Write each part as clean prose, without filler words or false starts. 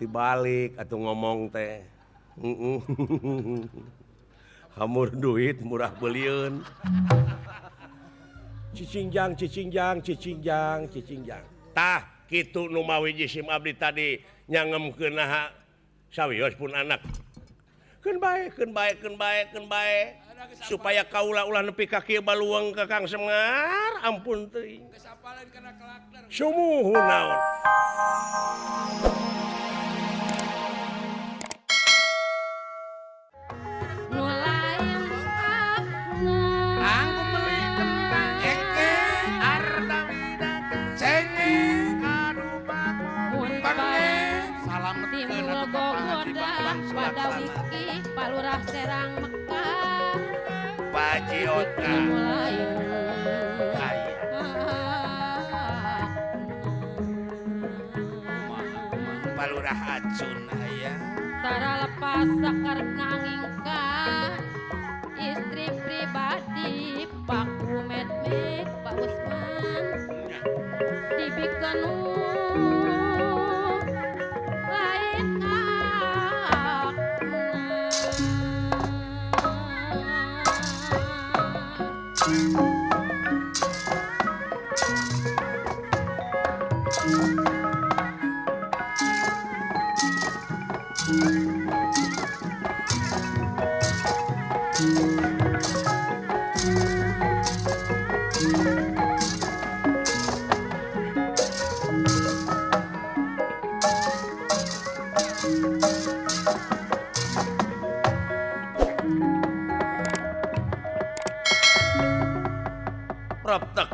Dibalik atau ngomong teh. Hamur duit murah beliun. Cicingjang cicingjang cicingjang cicingjang. Tah kitu nu mawi jisim abdi tadi nyangemkeun naha sawios pun anak. Keun bae keun bae keun bae keun bae supaya kaula ulah nepi ka kieu baluang ka Kang Semar ampun teuing. Sumuhun naon. Pada wiki Palurah Serang Mekah Pajiota Palurah Acun aya tara lepas sakarep nangingkah istri pribadi Pak Kumedmik Pak Usman dibikeun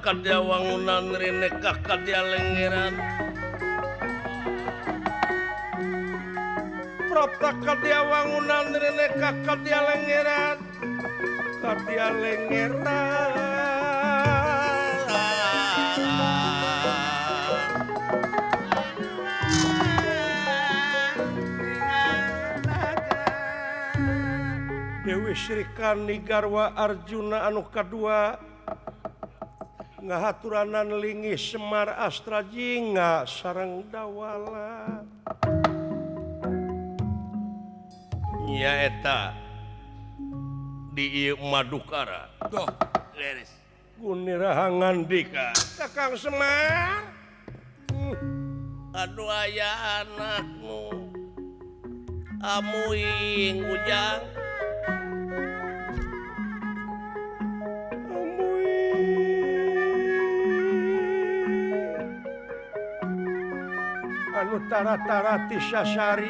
Kadya wangunan rineka kadya lengeran prapta kadya wangunan rineka kadya lengeran kadya lengeran Dewi Sri Kandi garwa Arjuna anu kadua ngahaturanan linggih Semar Astra Jingga sareng Dawala nyaeta di ieu Madukara doh leres gunirahangan dika Kakang Semar aduh aya anakmu amuing ujang anu tara-tara tisasari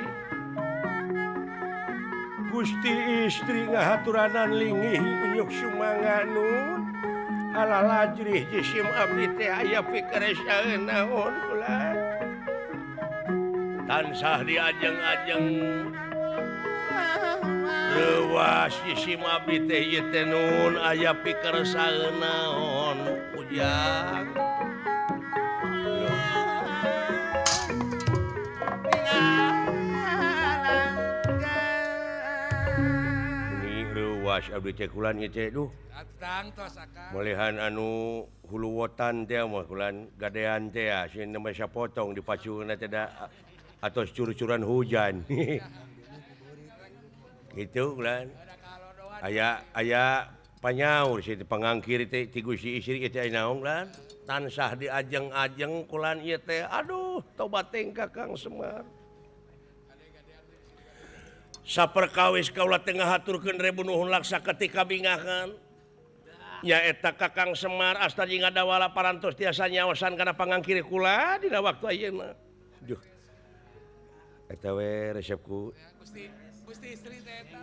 Gusti istri ngahaturanan linggih unyuk sumanganun ala lajrih jisim abdi teh aya pikeresaeun naon kula tansah diajeng-ajeng leuwas jisim abdi teh ieu teh nun aya pikeresaeun naon ujang. Abdi teh kulan ieu teh duh. Malihan anu hulu wotan teh mah kulan gadean teh sieun mah sapotong dipacuna teh da atos cur-curan hujan. Kitu kulan. Aya aya panyaur si pangangkir teh ti Gusti istri teh naon kulan. Tansah diajeng-ajeng kulan ieu teh aduh tobat teh Kakang Semar. Saperkawis kaula teh ngahaturkeun rebu nuhun laksa ketika bingahan nyaeta Kakang Semar asta jeung Dawala parantos tiasa nyaosan kana pangangkir kula dina waktu ayeuna. Duh. Eta we resepku. Gusti Gusti istri teh eta.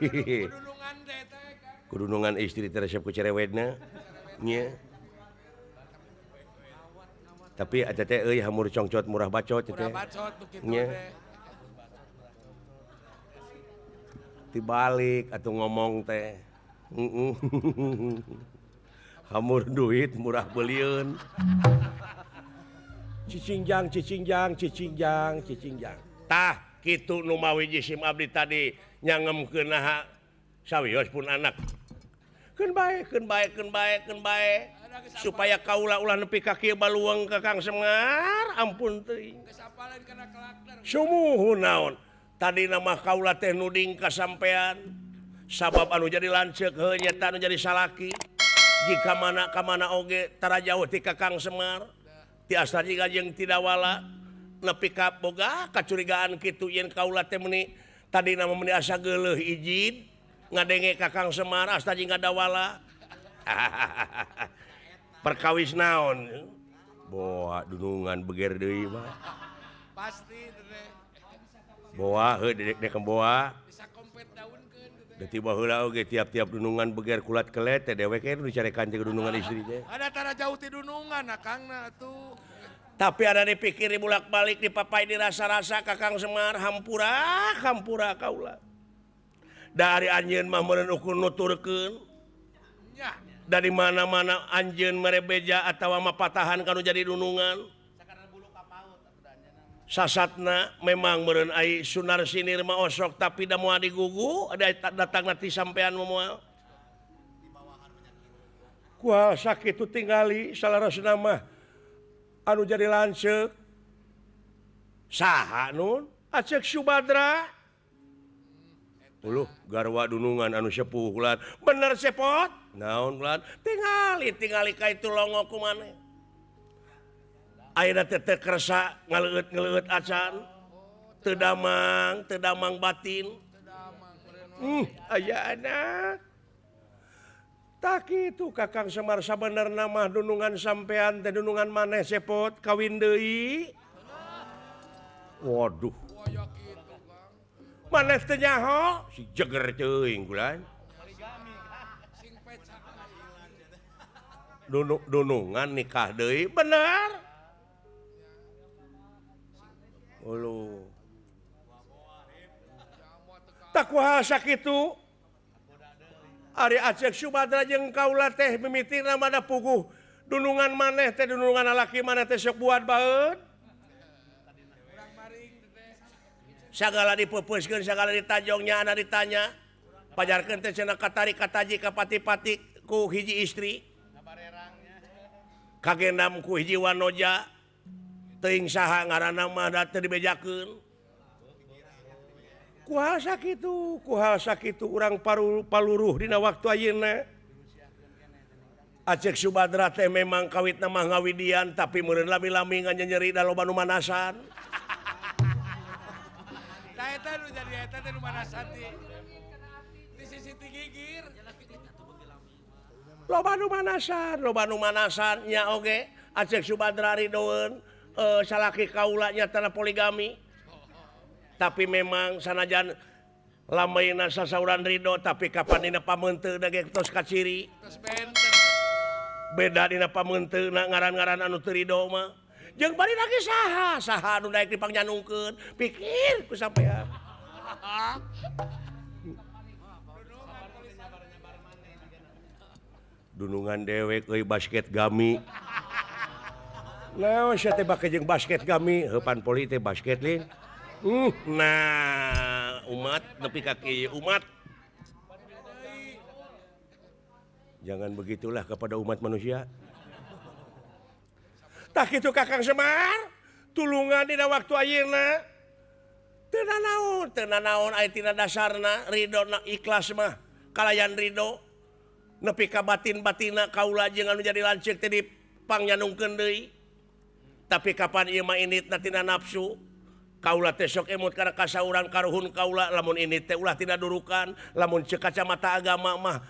Kudunungan teh eta. Kudunungan istri teh resepku cerewetna. Nya. Tapi eta teh euy hamur congcot murah bacot teh. Murah bacot kitu teh. Dibalik atau ngomong teh hamur duit murah beliun cicingjang cicingjang cicingjang cicingjang tah kitu nu mawi jisim abdi tadi nyangemkeun naha sawios pun anak. Keun bae keun bae keun bae keun bae supaya kaula ulah nepi ka kieu baluang ka Kang Semar ampun teuing. Sumuhun naon tadi nama kaula teh nuding ka sampean sabab anu jadi lanceuk heuh nyata anu jadi salaki jika mana ka mana oge tara jauh ti ka Kang Semar tiasa jiga jeung tidawala nepi ka boga kacurigaan kitu yen kaula teh meuni tadi nama meuni asa geuleuh izin ngadenge ka Kang Semar asta jeung ngadawala. Perkawis naon boa dunungan beger deui mah pasti teh boa heuh dedek boa bisa kompet daunkeun teh tiba heula oge tiap-tiap dunungan beger kulat kelet teh dewek nu dicarekan jeung dunungan istri teh ada tara jauh ti dunungan akangna atuh tapi ada dipikir dibulak-balik dipapai dirasa-rasa ka Kang Semar hampura hampura kaula dari anjeun mah meureun ukur nuturkeun nya dari mana-mana anjeun mere beja atawa mapatahan kanu jadi dunungan sasatna memang meureun ai Sunar Sinir mah osok tapi da moal digugu ada datang nanti sampean moal kuah sakitu tingali salarasna mah anu jadi lanceuk saha nun Acek Subadra uluh garwa dunungan anu sepuh ulan bener cepot naon ulan tingali tingali ka itu longo ku maneh ayeuna teh teu kersa ngaleueut-ngaleueut acan teu damang batin aya anak tak kitu Kakang Semar sabenerna mah dunungan sampean teh dunungan maneh cepot kawin deui waduh maneh teh nyaho si jeger teuing kulan dunungan nikah deui bener uluh tak kuaha sakitu ari Acek Subadra jeung kaula teh mimitina mah da puguh dunungan maneh teh dunungan lalaki maneh teh sok buat baeud sagala dipeupeuskeun sagala ditajongnya ana ditanya pajarkeun teh cenah katarik kataji ka pati-pati ku hiji istri kagendam ku hiji wanoja teuing saha ngaranna mah da teu dibejakeun kuhal sakitu urang paluruh dina waktu ayeuna Acek Subadra teh memang kawitna mah ngawidian tapi meureun lami-lami nganyeri da loba nu manasan tah eta nu jadi eta teh nu manasan ti sisi ti gigir loba nu manasan nya oge Acek Subadra ridoeun salaki kaula nya tanah poligami tapi memang sanajan lamaina sasauran ridho tapi kapan dina pameunteuna ge tos kaciri beda dina pameunteuna ngaran-ngaran anu teu ridho mah jeung bari lagi saha saha anu daek dipangnyanungkeun pikir ku sampean dunungan dewek euy basket gami naon sia teh bake jeung basket gami heupan poli teh basket lin. Nah umat nepi ka kieu umat jangan begitulah kepada umat manusia tah kitu Kakang Semar tulungan dina waktu ayeuna teu nanaon aya tina dasarna ridho na ikhlas mah kalayan ridho nepi ka batin-batina kaula jeung anu jadi lanceuk teh dipangnyanungkeun deui tapi kapan ieu mah initna tina nafsu kaula teh sok emut kana kasauran karuhun kaula lamun ini teh ulah tina durukan lamun ceuk kacamata agama mah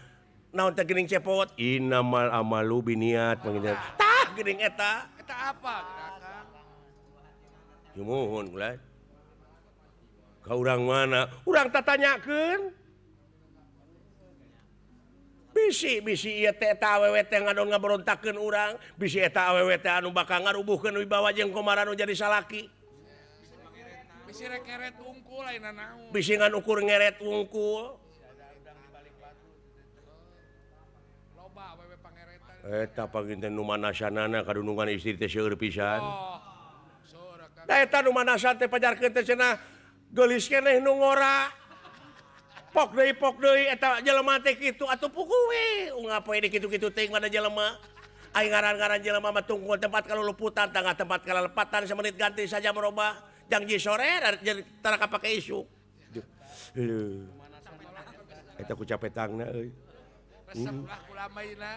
naon teh geuning cepot innamal amalu biniat tah geuning eta eta apa Kakang jumuhun kula ka urang mana urang tatanyakeun bisi-bisi ieu teh eta awewe teh ngadon ngaberontakeun urang bisi eta awewe teh anu bakal ngarubuhkeun wibawa jeung komaran nu jadi salaki bisi rek ngeret wungkul lain naon bisi ngan ukur ngeret wungkul loba awewe pangeretan eta panginten nu manasanana kadunungan istri teh seueur pisan oh seueur da eta nu manasan teh pajarkeun teh cenah geulis keneh nu ngora Pok deui eta jelema teh kitu atuh puguh we. Unggal poe di kitu-kitu teuing mana jelema. Aing ngaran-ngaran jelema mah tungkul tempat kaluluputan, tangga tempat kalalepatan, semenit ganti saja merubah. Jangji sore tara kapake isuk. Duh. Leuh. Eta ku capetangna euy. Resep lah ku lamaina.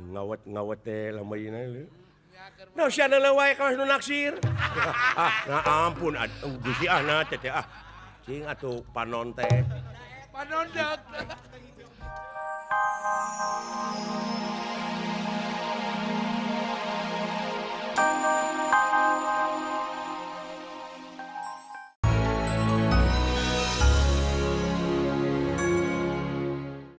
Ngawet-ngawet teh lamaina leuh. Nah, sia leuleuh wae kawas nu naksir. Ah, nah ampun aduh Gusti ah na teh ah. Cing atuh panon teh. Panon deuk.